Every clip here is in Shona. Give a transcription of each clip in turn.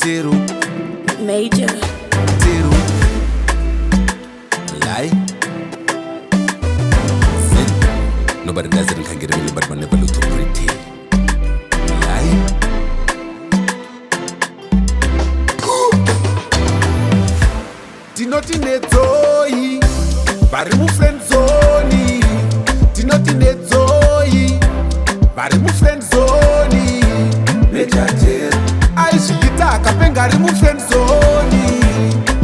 Tiru, Major. Tiru. Lie. Zin. Nobody does it and can get it really, but man never look too pretty. Lie. Tinoti nedzoi vari mufriend zone. Tinoti nedzoi vari mufriend zone. Nejatera aizviita akapenga ari mufriend zone.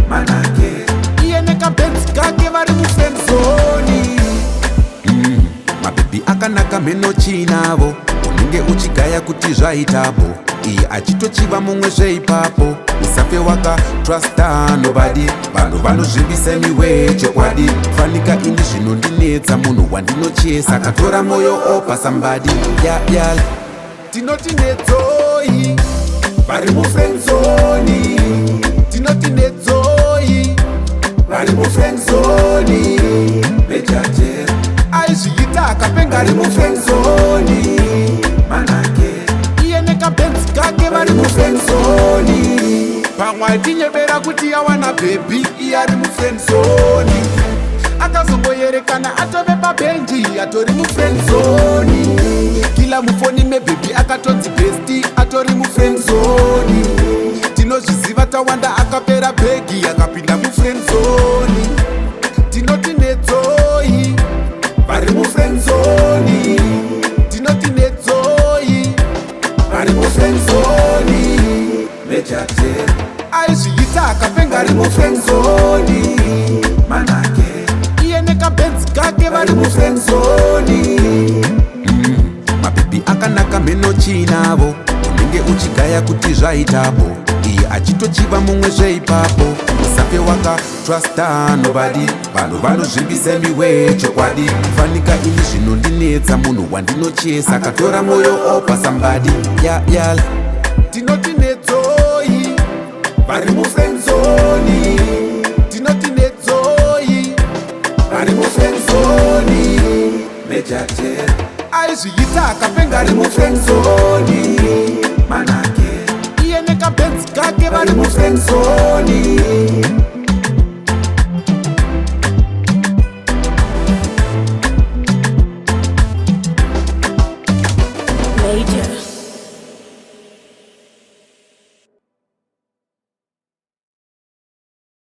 Manake iye nekabenzi kake vari mufriend zone. Mabhebhi akanaka mheno chinavo, unenge uchigaya kuti zvaitapo, iye achitochiva mumwe zveipapo. Usafe wakatrusta nobody, vanhu vanozvimbisa miwe chokwadi. Fanika ini zvinondinetsa, munhu wandinochesa akatora mwoyo opa somebody ya. Tinoti nedzoi vari mufriend zone. Tinoti nedzoi vari mufriend zone. Bejatera aizviita akapenga ari mufriend zone. Manake iye nekabenzi kake vari mufriend zone. Pamwe aitinyebera kuti yawana bhebhi, iye ari mufriend zone. Akazongoyerekana atove pabhenji, atori mufriend zone. Kila mufoni mebhebhi akatonzi bestie, atori mufriend zone. Tinozviziva tawanda, akapera bhegi akapinda mufriend zone. Tinoti nedzoi vari mufriend zone. Tinoti nedzoi vari mufriend zone. Mejatera aizviita akapenga ari mufriend zone. Manake iye nekabenzi kake vari mufriend zone. Mabhebhi akanaka mheno chinavo, unenge uchigaya kuti zvaitapo, iye achitochiva mumwe zveipapo. Usafe wakatrusta nobody, vanhu vanozvimbisa miwe chokwadi. Fanika ini zvinondinetsa, munhu wandinochesa akatora mwoyo opa somebody ya. Tinoti nedzoi vari mufriend zone. Tinoti nedzoi vari mufriend zone. Mejatera aizviita akapenga ari mufriend zone. Manake iye nekabenzi kake vari mufriend zone.